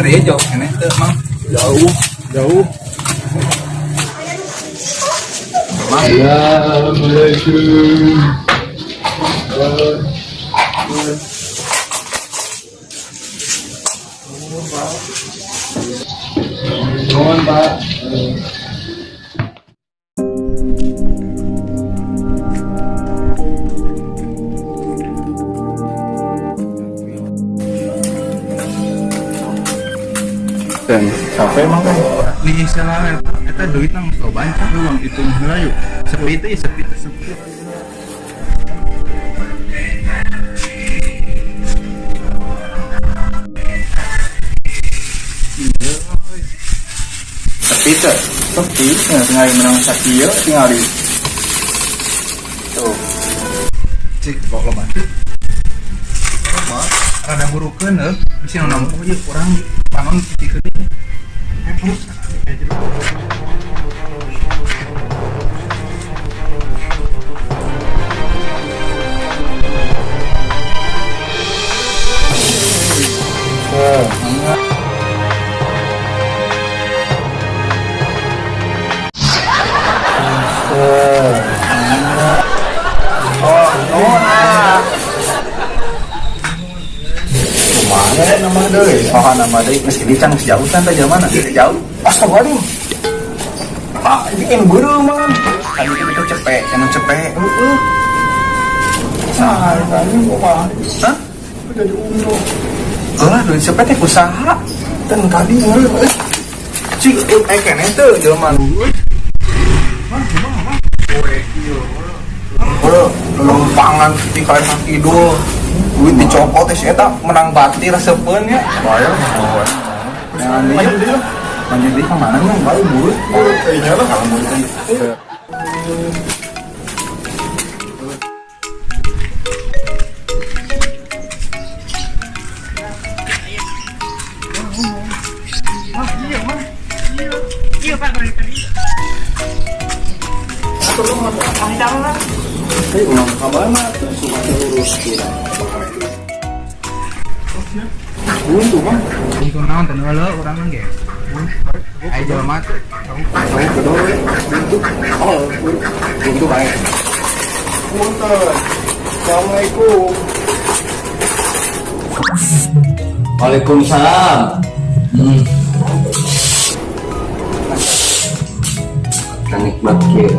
Tadi jauh keneh teu, Mang. Jauh, jauh. Mang. Assalamualaikum. Nuhun, Pak. Dan sampai emang kan nih salah eta eta duit nang loba anjing. Lu bang hitung heula yuk. Sepi itu ya sepi itu sepi. Sepi teh, sepi, tinggal menang sakieu tinggal di tuh. Cik, kok loba. Loba, rada burukeun heuh, bisi nu nampuh ieu kurang panon picikeun ieu. Kumaha nama deui? Oh, nama deui geus dicang jauh teh jelema mana? Jauh. Astagfirullah. Pak, ini kan beureum mah. Kan itu cepek, yang cepek. Heeh. Nah, ini kok mah. Hah? Jadi untung. Lah, duit cepet teh kusaha? Dan tadi meureun euy. Cik, keneh teu jelema. Mah, kumaha mah? Poe ieu. Heuh, lempangan di kain kidul. Duit dicopot teh si eta menang batir reseupeun nya. Bayar. Jangan deui. Lanjut deui lah. Lanjut deui ka mana mah bae burut. Burut kayaknya lah. Kalau burut teh. Mah, iya mah. Iya. Iya Pak, kalau tadi. Hei, ulang ka mana tuh suka urus kira. Buntu mah. Untung naon teh heula urang mah ge. Aya jelema teh. Tahu kedua we. Buntu. Oh, Buntu bae. punten. Assalamualaikum. Waalaikumsalam. Nikmat kieu.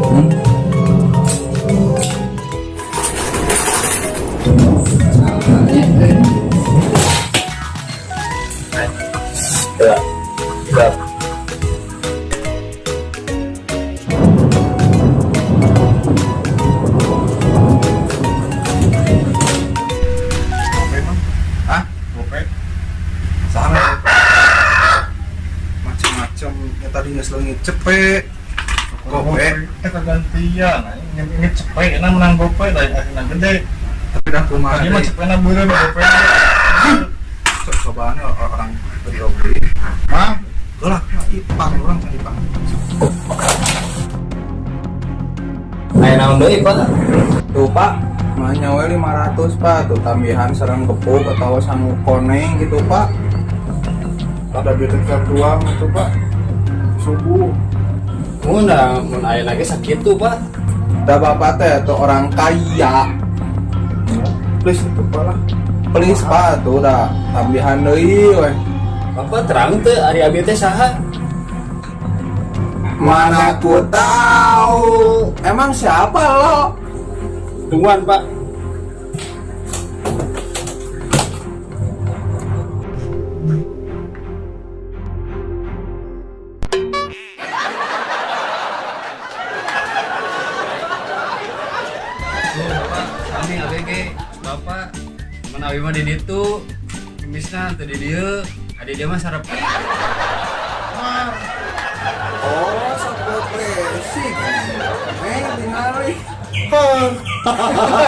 Ya, ya. Gope mah. Hah? Gope. Sama. Macem-macem ya tadi geus leungit cepet. Gope. Kita gantian. Ini cepet, enak menang gope, lain akhirnya gede. Tapi dah kumaha Tadi mah deui. cepetna beureum gope. Sok cobaan orang beri oge. Mah, Lah, ipang urang cari ipang. Aya naon deui, Pak? Tuh Pak, mah nyawa 500 Pak, tuh tambahan sareng gepuk atau sangu koneng gitu Pak. ada duit tiap tuang itu Pak. Subuh. Mun da mun aya lagi sakitu, Pak. Da bapak teh tuh orang kaya. Please itu Pak lah. Please Pak, tuh dah tambahan deui weh. Bapak terang teu ari abi teh saha? Mana ku tahu. Emang siapa lo? Tungguan, Pak. Bapak, kami ABG, Bapak, teman abi mah di ditu, kumisna teu di dieu, adi dia mah sarep. Oh, support racing. Neng tingali. Hahaha.